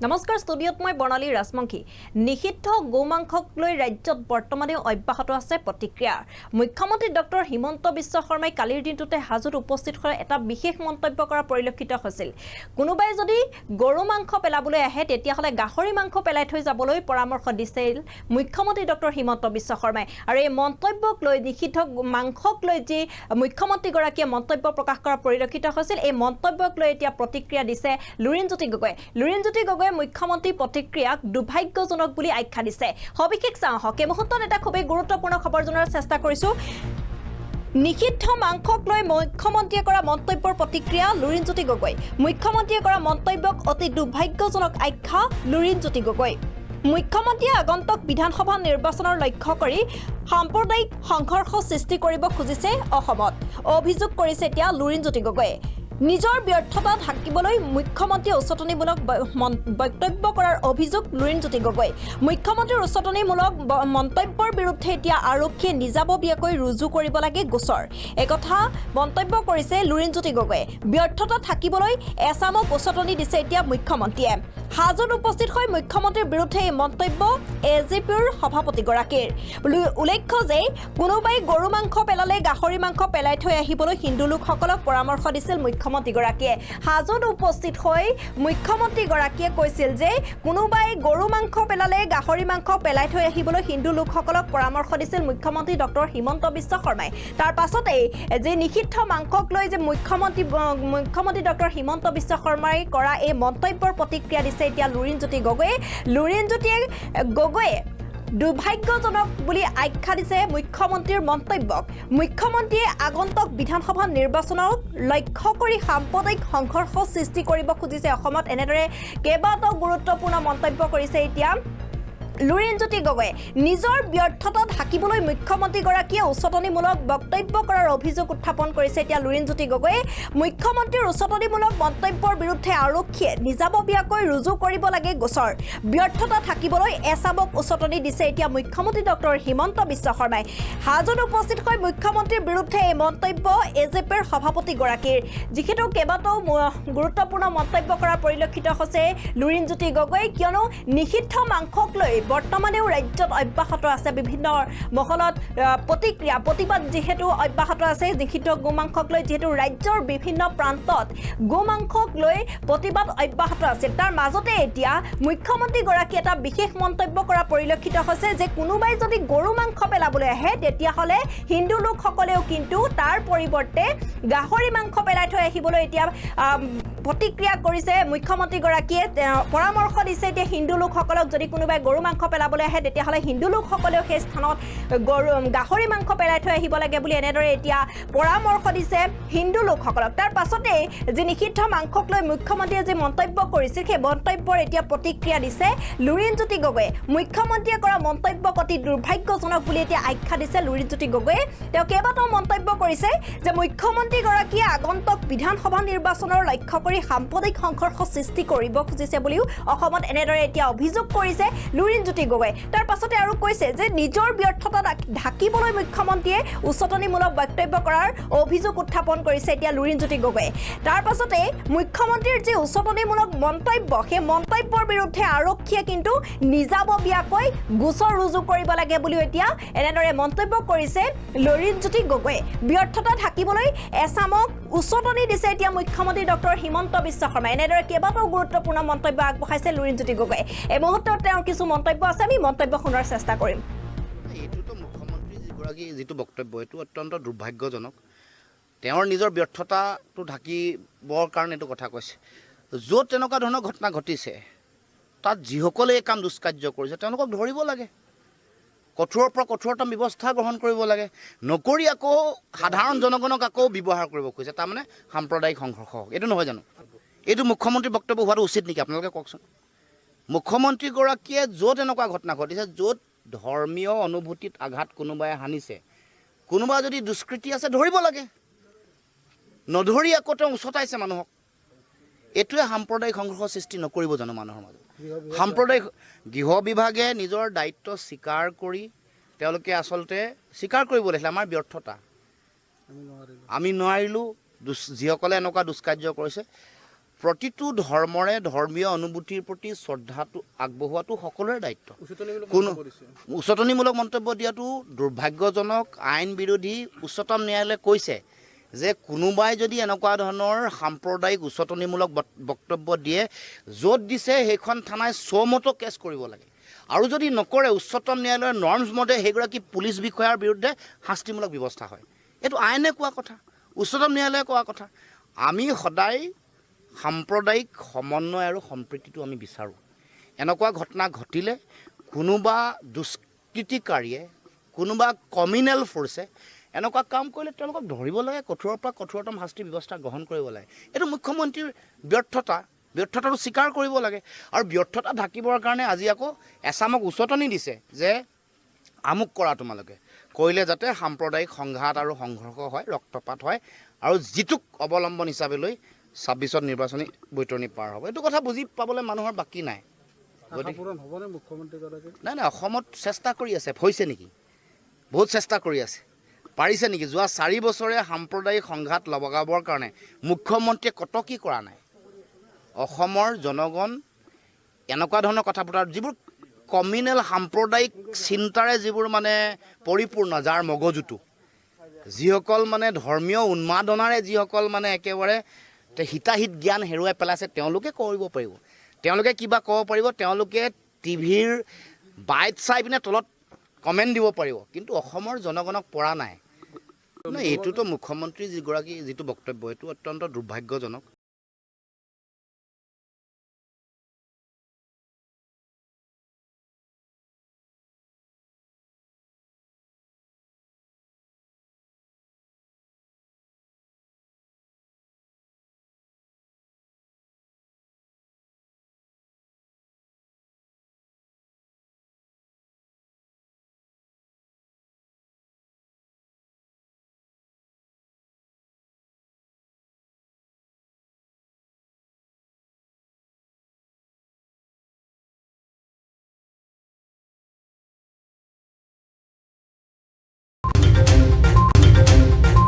নমস্কাৰ, ষ্টুডিঅ'ত মই বৰ্ণালী ৰাজবংশী। নিষিদ্ধ গোমাংসক লৈ ৰাজ্যত বৰ্তমানেও অব্যাহত আছে প্ৰতিক্ৰিয়া। মুখ্যমন্ত্ৰী ডক্টৰ হিমন্ত বিশ্ব শৰ্মাই কালিৰ দিনটোতে হাজোত উপস্থিত হৈ এটা বিশেষ মন্তব্য কৰা পৰিলক্ষিত হৈছিল। কোনোবাই যদি গৰু মাংস পেলাবলৈ আহে, তেতিয়াহ'লে গাহৰি মাংস পেলাই থৈ যাবলৈ পৰামৰ্শ দিছিল মুখ্যমন্ত্ৰী ডক্টৰ হিমন্ত বিশ্ব শৰ্মাই। আৰু এই মন্তব্যক লৈ, নিষিদ্ধ মাংসক লৈ যি মুখ্যমন্ত্ৰীগৰাকীয়ে মন্তব্য প্ৰকাশ কৰা পৰিলক্ষিত হৈছিল, এই মন্তব্যক লৈ এতিয়া প্ৰতিক্ৰিয়া দিছে লুৰিণজ্যোতি গগৈয়ে। লুৰিণজ্যোতি গগৈয়ে মুখ্যমন্ত্ৰীৰ প্ৰতিক্ৰিয়াক দুৰ্ভাগ্যজনক বুলি আখ্যা দিছে। সবিশেষ চাওঁ আহক। এই মুহূৰ্তত এটা খুবেই গুৰুত্বপূৰ্ণ খবৰ জনোৱাৰ চেষ্টা কৰিছোঁ। নিষিদ্ধ মাংসক লৈ মুখ্যমন্ত্ৰীয়ে কৰা মন্তব্যৰ প্ৰতিক্ৰিয়া লুৰিণজ্যোতি গগৈ। মুখ্যমন্ত্ৰীয়ে কৰা মন্তব্যক অতি দুৰ্ভাগ্যজনক আখ্যা লুৰিণজ্যোতি গগৈ। মুখ্যমন্ত্ৰীয়ে আগন্তুক বিধানসভা নিৰ্বাচনৰ লক্ষ্য কৰি সাম্প্ৰদায়িক সংঘৰ্ষ সৃষ্টি কৰিব খুজিছে অসমত, অভিযোগ কৰিছে এতিয়া লুৰিণজ্যোতি গগৈয়ে। নিজৰ ব্যৰ্থতা ঢাকিবলৈ মুখ্যমন্ত্ৰীয়ে উচতনিমূলক বক্তব্য কৰাৰ অভিযোগ লুৰিণজ্যোতি গগৈ। মুখ্যমন্ত্ৰীৰ উচতনিমূলক মন্তব্যৰ বিৰুদ্ধে এতিয়া আৰক্ষীয়ে নিজাববীয়াকৈ ৰুজু কৰিব লাগে গোচৰ, একথা মন্তব্য কৰিছে লুৰিণজ্যোতি গগৈয়ে। ব্যৰ্থতা থাকিবলৈ এছামক উচতনি দিছে এতিয়া মুখ্যমন্ত্ৰীয়ে। হাজোত উপস্থিত হৈ মুখ্যমন্ত্ৰীৰ বিৰুদ্ধে এই মন্তব্য এ জি পিৰ সভাপতিগৰাকীৰ। উল্লেখ্য যে কোনোবাই গৰু মাংস পেলালে গাহৰি মাংস পেলাই থৈ আহিবলৈ হিন্দু লোকসকলক পৰামৰ্শ দিছিল মুখ্যমন্ত্ৰীগৰাকীয়ে। হাজোত উপস্থিত হৈ মুখ্যমন্ত্ৰীগৰাকীয়ে কৈছিল যে কোনোবাই গৰু মাংস পেলালে গাহৰি মাংস পেলাই থৈ আহিবলৈ হিন্দু লোকসকলক পৰামৰ্শ দিছিল মুখ্যমন্ত্ৰী ডক্টৰ হিমন্ত বিশ্ব শৰ্মাই। তাৰ পাছতেই যে নিষিদ্ধ মাংসক লৈ যে মুখ্যমন্ত্ৰী ডক্টৰ হিমন্ত বিশ্ব শৰ্মাই কৰা এই মন্তব্যৰ প্ৰতিক্ৰিয়া দিছে এতিয়া লুৰিণজ্যোতি গগৈয়ে। লুৰিণজ্যোতি গগৈয়ে দুৰ্ভাগ্যজনক বুলি আখ্যা দিছে মুখ্যমন্ত্ৰীৰ মন্তব্যক। মুখ্যমন্ত্ৰীয়ে আগন্তুক বিধানসভা নিৰ্বাচনক লক্ষ্য কৰি সাম্প্ৰদায়িক সংঘৰ্ষ সৃষ্টি কৰিব খুজিছে অসমত, এনেদৰে কেইবাটাও গুৰুত্বপূৰ্ণ মন্তব্য কৰিছে এতিয়া লুৰিণজ্যোতি গগৈয়ে। নিজৰ ব্যৰ্থতা ঢাকিবলৈ মুখ্যমন্ত্ৰীগৰাকীয়ে উচতনিমূলক বক্তব্য কৰাৰ অভিযোগ উত্থাপন কৰিছে এতিয়া লুৰিণজ্যোতি গগৈয়ে। মুখ্যমন্ত্ৰীৰ উচতনিমূলক মন্তব্যৰ বিৰুদ্ধে আৰক্ষীয়ে নিজাববীয়াকৈ ৰুজু কৰিব লাগে গোচৰ। ব্যৰ্থতা থাকিবলৈ এচামক উচতনি দিছে এতিয়া মুখ্যমন্ত্ৰী ডক্টৰ হিমন্ত বিশ্ব শৰ্মাই। হাজোত উপস্থিত হৈ মুখ্যমন্ত্ৰীৰ বিৰুদ্ধে এই মন্তব্য এ জে পিৰ সভাপতিগৰাকীৰ। যিহেতু কেইবাটাও গুৰুত্বপূৰ্ণ মন্তব্য কৰা পৰিলক্ষিত হৈছে লুৰিণজ্যোতি গগৈ, কিয়নো নিষিদ্ধ মাংসক লৈ বৰ্তমানেও ৰাজ্যত অব্যাহত আছে বিভিন্ন মহলত প্ৰতিক্ৰিয়া, প্ৰতিবাদ যিহেতু অব্যাহত আছে নিষিদ্ধ গোমাংসক লৈ। যিহেতু ৰাজ্যৰ বিভিন্ন প্ৰান্তত গোমাংসক লৈ প্ৰতিবাদ অব্যাহত আছিল, তাৰ মাজতে এতিয়া মুখ্যমন্ত্ৰীগৰাকীয়ে এটা বিশেষ মন্তব্য কৰা পৰিলক্ষিত হৈছে যে কোনোবাই যদি গৰু মাংস পেলাবলৈ আহে, তেতিয়াহ'লে হিন্দু লোকসকলেও কিন্তু তাৰ পৰিৱৰ্তে গাহৰি মাংস পেলাই থৈ আহিবলৈ এতিয়া প্ৰতিক্ৰিয়া কৰিছে মুখ্যমন্ত্ৰীগৰাকীয়ে। পৰামৰ্শ দিছে এতিয়া হিন্দু লোকসকলক, যদি কোনোবাই গৰু মাংস পেলাবলৈ আহে, তেতিয়াহ'লে হিন্দু লোকসকলেও সেই স্থানত গৰু গাহৰি মাংস পেলাই থৈ আহিব লাগে বুলি এনেদৰে এতিয়া পৰামৰ্শ দিছে হিন্দু লোকসকলক। তাৰ পাছতেই যি নিষিদ্ধ মাংসক লৈ মুখ্যমন্ত্ৰীয়ে যি মন্তব্য কৰিছিল, সেই মন্তব্যৰ এতিয়া প্ৰতিক্ৰিয়া দিছে লুৰিণজ্যোতি গগৈয়ে। মুখ্যমন্ত্ৰীয়ে কৰা মন্তব্যক অতি দুৰ্ভাগ্যজনক বুলি এতিয়া আখ্যা দিছে লুৰিণজ্যোতি গগৈয়ে। তেওঁ কেইবাটাও মন্তব্য কৰিছে যে মুখ্যমন্ত্ৰীগৰাকীয়ে আগন্তুক বিধানসভা নিৰ্বাচনৰ লক্ষ্য কৰি সাম্প্ৰদায়িক সংঘৰ্ষ সৃষ্টি কৰিব খুজিছে বুলিও অসমত এনেদৰে এতিয়া অভিযোগ কৰিছে লুৰিণজ্যোতি গগৈয়ে। তাৰ পাছতে আৰু কৈছে যে নিজৰ ব্যৰ্থতা ঢাকিবলৈ মুখ্যমন্ত্ৰীয়ে উচতনিমূলক বক্তব্য কৰাৰ অভিযোগ উত্থাপন কৰিছে এতিয়া লুৰিণজ্যোতি গগৈয়ে। তাৰ পাছতে মুখ্যমন্ত্ৰীৰ যি উচতনিমূলক মন্তব্য, সেই মন্তব্যৰ বিৰুদ্ধে আৰক্ষীয়ে কিন্তু নিজাববীয়াকৈ গোচৰ ৰুজু কৰিব লাগে বুলিও এতিয়া এনেদৰে মন্তব্য কৰিছে লুৰিণজ্যোতি গগৈয়ে। ব্যৰ্থতা ঢাকিবলৈ এছামক উচতনি দিছে এতিয়া মুখ্যমন্ত্ৰী ডক্টৰ হিমন্ত বিশ্ব শৰ্মাই, এনেদৰে কেইবাটাও গুৰুত্বপূৰ্ণ মন্তব্য আগবঢ়াইছে লুৰিণজ্যোতি গগৈয়ে। এই মুহূৰ্তত তেওঁৰ কিছু মন্তব্য আছে, আমি মন্তব্য শুনাৰ চেষ্টা কৰিম। এইটোতো মুখ্যমন্ত্ৰী যিগৰাকী যিটো বক্তব্য, এইটো অত্যন্ত দুৰ্ভাগ্যজনক। তেওঁৰ নিজৰ ব্যৰ্থতাটো ঢাকিবৰ কাৰণে এইটো কথা কৈছে। য'ত তেনেকুৱা ধৰণৰ ঘটনা ঘটিছে, তাত যিসকলে এই কাম দুষ্কাৰ্য কৰিছে তেওঁলোকক ধৰিব লাগে, কঠোৰৰ পৰা কঠোৰতম ব্যৱস্থা গ্ৰহণ কৰিব লাগে। নকৰি আকৌ সাধাৰণ জনগণক আকৌ ব্যৱহাৰ কৰিব খুজিছে, তাৰমানে সাম্প্ৰদায়িক সংঘৰ্ষ হওক, এইটো নহয় জানো? এইটো মুখ্যমন্ত্ৰীৰ বক্তব্য হোৱাটো উচিত নেকি? আপোনালোকে কওকচোন। মুখ্যমন্ত্ৰীগৰাকীয়ে য'ত এনেকুৱা ঘটনা ঘটিছে, য'ত ধৰ্মীয় অনুভূতিত আঘাত কোনোবাই হানিছে, কোনোবা যদি দুষ্কৃতি আছে ধৰিব লাগে, নধৰি আকৌ তেওঁ উচতাইছে মানুহক। এইটোৱে সাম্প্ৰদায়িক সংঘৰ্ষ সৃষ্টি নকৰিব জানো মানুহৰ মাজত? সাম্প্ৰদায়িক গৃহ বিভাগে নিজৰ দায়িত্ব স্বীকাৰ কৰি তেওঁলোকে আচলতে স্বীকাৰ কৰিব লাগিছিলে আমাৰ ব্যৰ্থতা, আমি নোৱাৰিলোঁ। যিসকলে এনেকুৱা দুষ্কাৰ্য কৰিছে, প্ৰতিটো ধৰ্মৰে ধৰ্মীয় অনুভূতিৰ প্ৰতি শ্ৰদ্ধাটো আগবঢ়োৱাটো সকলোৰে দায়িত্ব। কোনো উচতনিমূলক মন্তব্য দিয়াটো দুৰ্ভাগ্যজনক, আইন বিৰোধী। উচ্চতম ন্যায়ালয়ে কৈছে যে কোনোবাই যদি এনেকুৱা ধৰণৰ সাম্প্ৰদায়িক উচতনিমূলক বক্তব্য দিয়ে, য'ত দিছে সেইখন থানাই চমতো কেছ কৰিব লাগে আৰু যদি নকৰে, উচ্চতম ন্যায়ালয়ৰ নৰ্মছ মতে সেইগৰাকী পুলিচ বিষয়াৰ বিৰুদ্ধে শাস্তিমূলক ব্যৱস্থা হয়। এইটো আইনে কোৱা কথা, উচ্চতম ন্যায়ালয়ে কোৱা কথা। আমি সদায় সাম্প্ৰদায়িক সমন্বয় আৰু সম্প্ৰীতিটো আমি বিচাৰোঁ। এনেকুৱা ঘটনা ঘটিলে কোনোবা দুষ্কৃতিকাৰীয়ে, কোনোবা কমিউনেল ফ'ৰ্চে এনেকুৱা কাম কৰিলে তেওঁলোকক ধৰিব লাগে, কঠোৰৰ পৰা কঠোৰতম শাস্তিৰ ব্যৱস্থা গ্ৰহণ কৰিব লাগে। এইটো মুখ্যমন্ত্ৰীৰ ব্যৰ্থতা, ব্যৰ্থতাটো স্বীকাৰ কৰিব লাগে আৰু ব্যৰ্থতা ঢাকিবৰ কাৰণে আজি আকৌ এছামক উচতনি দিছে যে আমুক কৰা, তোমালোকে কৰিলে যাতে সাম্প্ৰদায়িক সংঘাত আৰু সংঘৰ্ষ হয়, ৰক্তপাত হয় আৰু যিটোক অৱলম্বন হিচাপে লৈ 26ত নিৰ্বাচনী বৈতৰণি পাৰ হ'ব। এইটো কথা বুজি পাবলৈ মানুহৰ বাকী নাই। আশা পূৰণ হ'বনে মুখ্যমন্ত্ৰীগৰাকী? নাই নাই, অসমত চেষ্টা কৰি আছে, হৈছে নেকি? বহুত চেষ্টা কৰি আছে, পাৰিছে নেকি? যোৱা 4 বছৰে সাম্প্ৰদায়িক সংঘাত লগাবৰ কাৰণে মুখ্যমন্ত্ৰীয়ে কত কি কৰা নাই। অসমৰ জনগণ এনেকুৱা ধৰণৰ কথা বতৰা, যিবোৰ কমিউনেল সাম্প্ৰদায়িক চিন্তাৰে যিবোৰ মানে পৰিপূৰ্ণ, যাৰ মগজুটো, যিসকল মানে ধৰ্মীয় উন্মাদনাৰে যিসকল মানে একেবাৰে হিতাহিত জ্ঞান হেৰুৱাই পেলাইছে, তেওঁলোকে কৰিব পাৰিব, তেওঁলোকে কিবা ক'ব পাৰিব, তেওঁলোকে টিভিৰ বাইট চাই পিনে তলত কমেণ্ট দিব পাৰিব, কিন্তু অসমৰ জনগণক পৰা নাই। নাই, এইটোতো মুখ্যমন্ত্ৰী যিগৰাকী যিটো বক্তব্য, এইটো অত্যন্ত দুৰ্ভাগ্যজনক।